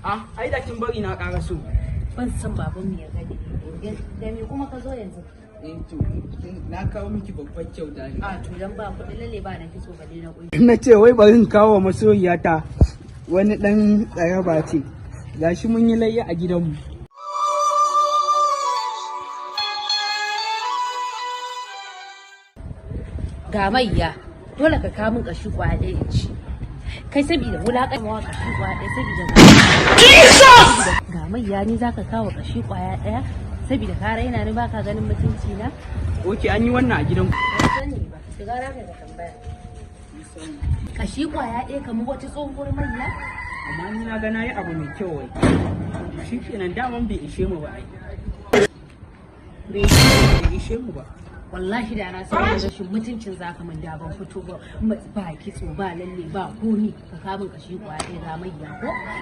Ah, ai da kin bari na ƙara so. Ban san baban mu ya gani. Da me kuma ka zo yanzu? Eh to, na kawo miki babbar kyauta ne. A to dan ba kuɗi lalle ba na kitso balle na kuɗi. Na ce wai bari in kawo wa masoyiyata wani ɗan tsaraba ce. Gashi mun yi layya a gidanmu. Ga mayya, dole ka kawo min kashi kwaya ɗaya in ci. Kai saboda wulaƙan wa kashi kwaya ɗaya saboda Jesus! Ga mayya ni zaka kawo kashi kwaya ɗaya saboda ka raina ni baka ganin mutunci na? Oke, an yi wannan a gidanku. Ban sani ba, shiga na ka tambaya. Kashi kwaya ɗaya kamar wata tsohuwar mayya? Amma ni na ga na yi abu mai kyau wai. Shi kenan daman bai ishe mu ba ai. Bai Bai ishe mu ba. Wallahi da na san rashin mutuncin zaka min da ban fito ba, ba kitso ba lalle ba komi ka kamun kashi kwaya ɗaya ga mayya ko?